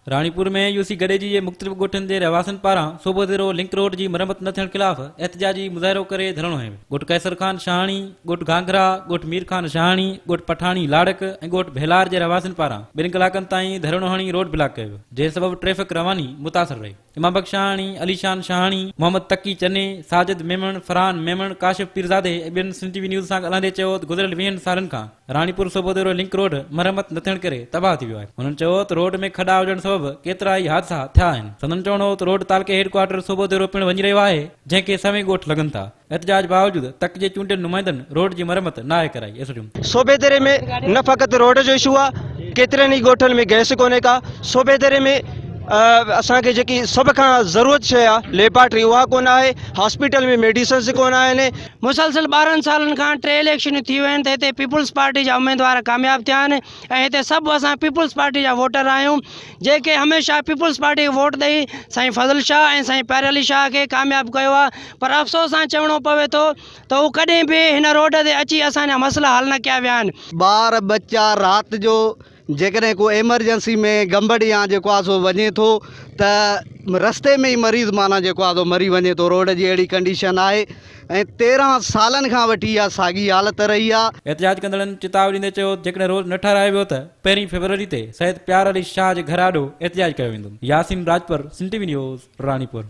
Ranipur ۾ U سي گڏيجي جي مختلف ڳوٺن جي رهواسين پاران صوڀوديرو لنڪ روڊ جي مرمت نه ٿيڻ خلاف احتجاجي مظاهرو ڪري ڌرڻو هنيو ويو. ڳوٺ قيصر خان شاهاڻي، ڳوٺ گهانگهرا، ڳوٺ مير خان شاهاڻي، ڳوٺ پٺاڻي لاڙڪ ۽ ڳوٺ ڀيلار جي رهواسين پاران ٻن ڪلاڪن تائين ڌرڻو هڻي روڊ بلاڪ ڪيو ويو، جنهن سبب ٽريفڪ رواني متاثر رهي. امام بخش شاهاڻي، علي شان شاهاڻي، محمد تقي چني، ساجد ميمڻ، فرحان ميمڻ، ڪاشف پيرزادي ۽ ٻين سنڌ ٽي وي نيوز سان ڳالهائيندي چيو ته گذريل ويهن سالن کان راڻيپور صوڀوديرو لنڪ روڊ مرمت نه ٿيڻ ڪري تباهه ٿي ويو آهي. هنن چيو ته روڊ ۾ کڏا هجڻ سبب ڪيترائي حادثا ٿيا آهن. سندن چوڻ هو ته روڊ تعلقي هيڊ ڪوارٽر صوڀوديرو پڻ وڃي رهيو آهي جنهن کي سوين ڳوٺ لڳن ٿا. احتجاج باوجود تڪ جي چونڊيل نمائندن روڊ جي مرمت ناهي ڪرائي. S D. صوڀيديري ۾ نه فقط روڊ جو اشو آ ڪيترن ئي ڳوٺن ۾ گئس ڪونهي ڪا صوڀيديري ۾ اسان کي جيڪي سڀ کان ضرورت شيء آ ليبارٽري اها ڪونه آهي هاسپيٽل ۾ ميڊيسنس ڪونه آهن. مسلسل 12 سالن کان ٽي اليڪشنون ٿي ويون آهن ته هتي پيپلز پارٽي جا اميدوار ڪامياب ٿيا آهن ۽ هتي سڀ اسان پيپلز پارٽي جا ووٽر آهيون جيڪي هميشه پيپلز پارٽي کي ووٽ ڏئي سائين فضل شاهه ۽ سائين پياري علي شاهه کي ڪامياب ڪيو آهي پر افسوس سان چوڻو پوي ٿو ته هو ڪڏهن به هن روڊ تي اچي اسان جا مسئلا حل نه ڪيا ويا آهن. ٻار ٻچا رات جو جيڪڏهن ڪو ايمرجنسي ۾ گمبٽ يا جيڪو آهي سو وڃي ٿو ته رستي ۾ ئي مريض معنيٰ جيڪو آهي سو مري وڃي ٿو روڊ جي اهڙي ڪنڊيشن آهي ۽ 13 سالن کان وٺي اها ساڳي حالت رهي آهي. احتجاج ڪندڙن چتاء ڏيندي چيو ته جيڪڏهن روڊ نه ٺهرايو ويو ته پهرين فيبروري تي سيد پيار علي شاهه جي گهر آڏو احتجاج ڪيو ويندو. Yasin Rajpar, Sindh T V news, Ranipur.